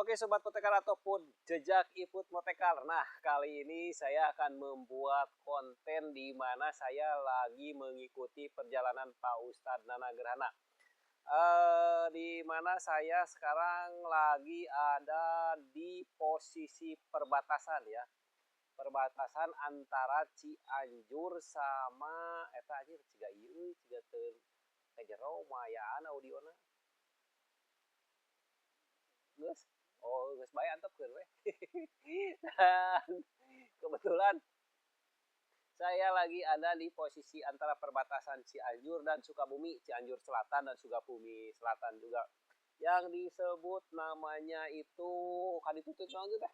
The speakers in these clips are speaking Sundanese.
Oke Sobat Motekar ataupun Jejak Iput Motekar. Nah, kali ini saya akan membuat konten di mana saya lagi mengikuti perjalanan Pak Ustadz Nana Gerhana. Di mana saya sekarang lagi ada di posisi perbatasan ya. Perbatasan antara Cianjur sama eta anjir ciga ieu ciga teu kajero mayaan audiona. Geus, oh geus bae antepkeun we. Dan kebetulan saya lagi ada di posisi antara perbatasan Cianjur dan Sukabumi, Cianjur Selatan dan Sukabumi Selatan juga. Yang disebut namanya itu kaditutup naon teh?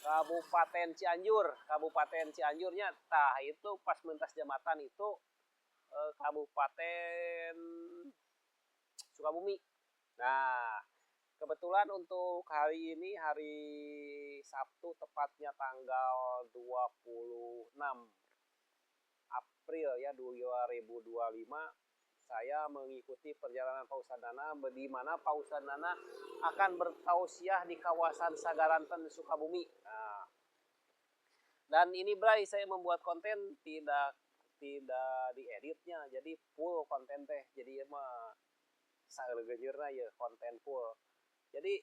Kabupaten Cianjur, Kabupaten Cianjurnya tah itu pas mentas jembatan itu Kabupaten Sukabumi. Nah, kebetulan untuk hari ini hari Sabtu tepatnya tanggal 26 April ya 2025 saya mengikuti perjalanan Pak Ustadz Nana di mana Pak Ustadz Nana akan bertausiah di kawasan Sagaranten Sukabumi. Nah, dan ini Bray saya membuat konten tidak tidak dieditnya, jadi full konten teh, jadi mah saeulegeunyeurna ya konten full. Jadi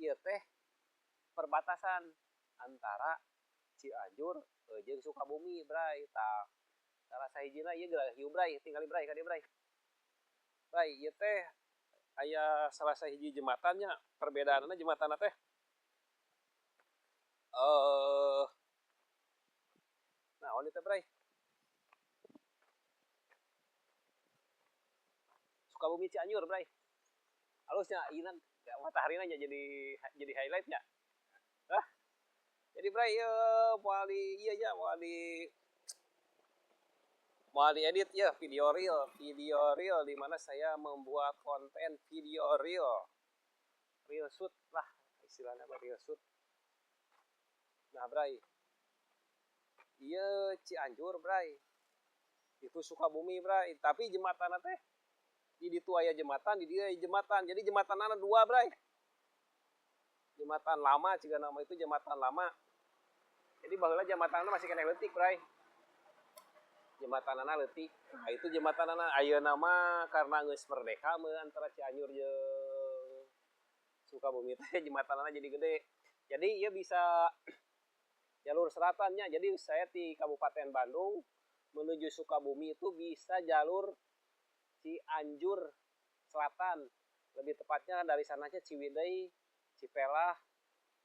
ieu teh perbatasan antara Cianjur jeung Sukabumi Bray. Tah, salah sahijina ieu geura hiu Bray, tingali Bray ka dieu Bray. Bray, ieu teh aya salah sahiji jembatannya, perbedaanna jembatanna teh naon ieu teh Bray? Sukabumi Cianjur Bray. Halusnya ieu mataharina nya jadi highlightnya. Hah? Jadi Bray ieu moal di ieu nya moal diedit ya video reel di mana saya membuat konten video reel. Reel shoot lah istilahnya mah reel shoot. Nah Bray, ieu Cianjur Bray. Itu Sukabumi Bray, tapi jembatanna teh di ditu aya jembatan, di dieu aya jembatan. Jadi jembatanna dua Bray. Jembatan lama jiga nama itu jembatan lama. Jadi baheula jembatanna masih keneh leutik Bray. Jembatanana leutik. Nah, itu jembatanana ayeuna mah karena geus merdeka mah antara Cianjur jeung Sukabumi teh jembatanana jadi gede. Jadi ieu bisa jalur selatannya. Jadi saya di Kabupaten Bandung menuju Sukabumi itu bisa jalur Cianjur Selatan. Lebih tepatnya dari sananya Ciwidey, Cipelah,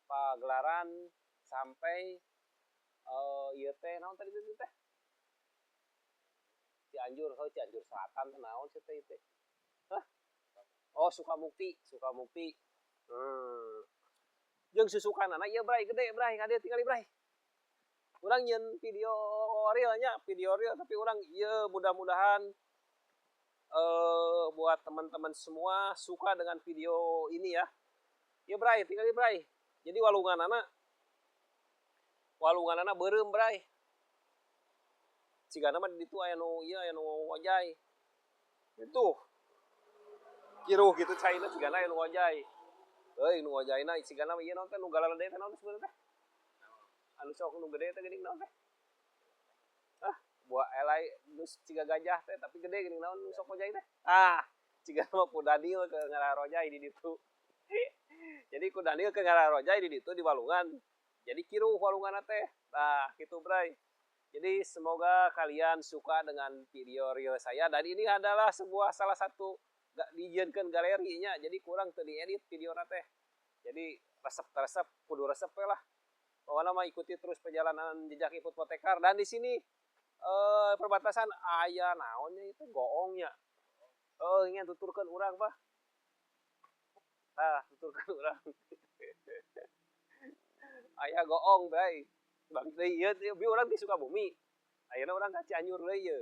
Pagelaran sampai ieu teh naon tadi teh teh? Cianjur, oh Cianjur Selatan teh naon sih teh ieu teh? Hah? Oh Sukamukti, Sukamukti. Jeung susukanana ieu Bray gede Bray, ka dieu tingali Bray. Urang nyieun video reelnya, video reel tapi urang ieu mudah-mudahan buat teman-teman semua suka dengan video ini ya. Ieu Bray, tingali Bray. Jadi walunganana beureum Bray. Cigana mah di ditu aya nu ieu aya nu ngojay. Itu. Kiruh gitu caina cigana aya nu ngojay. Euy nu ngojayna cigana mah ieu naon teh nu galalede teh naon teh sebenarnya teh? Anu sok nu gede teh geuning naon teh? Hah? Buah elai nu ciga gajah teh tapi gede geuning naon nu sok ngojay teh? Ah, cigana mah ku Daniel ke ngararojay di ditu. Jadi ku Daniel ke ngararojay di ditu di walungan. Jadi kiruh walunganna teh. Tah, kitu Bray. Jadi semoga kalian suka dengan video reel saya dan ini adalah sebuah salah satu gak dijieunkeun galerinya, jadi kurang teu diedit videona teh. Jadi resep resep kudu resep we lah. Pokoknya mah ikuti terus perjalanan Jejak Iput Motekar dan di sini perbatasan aya naonnya itu goongnya. Oh, ingin tuturkeun urang, Bah. Tah, tuturkeun urang. Aya goong, Bray. Bang deui ieu bi urang di Sukabumi. Ayeuna urang ka Cianjur deui ieu.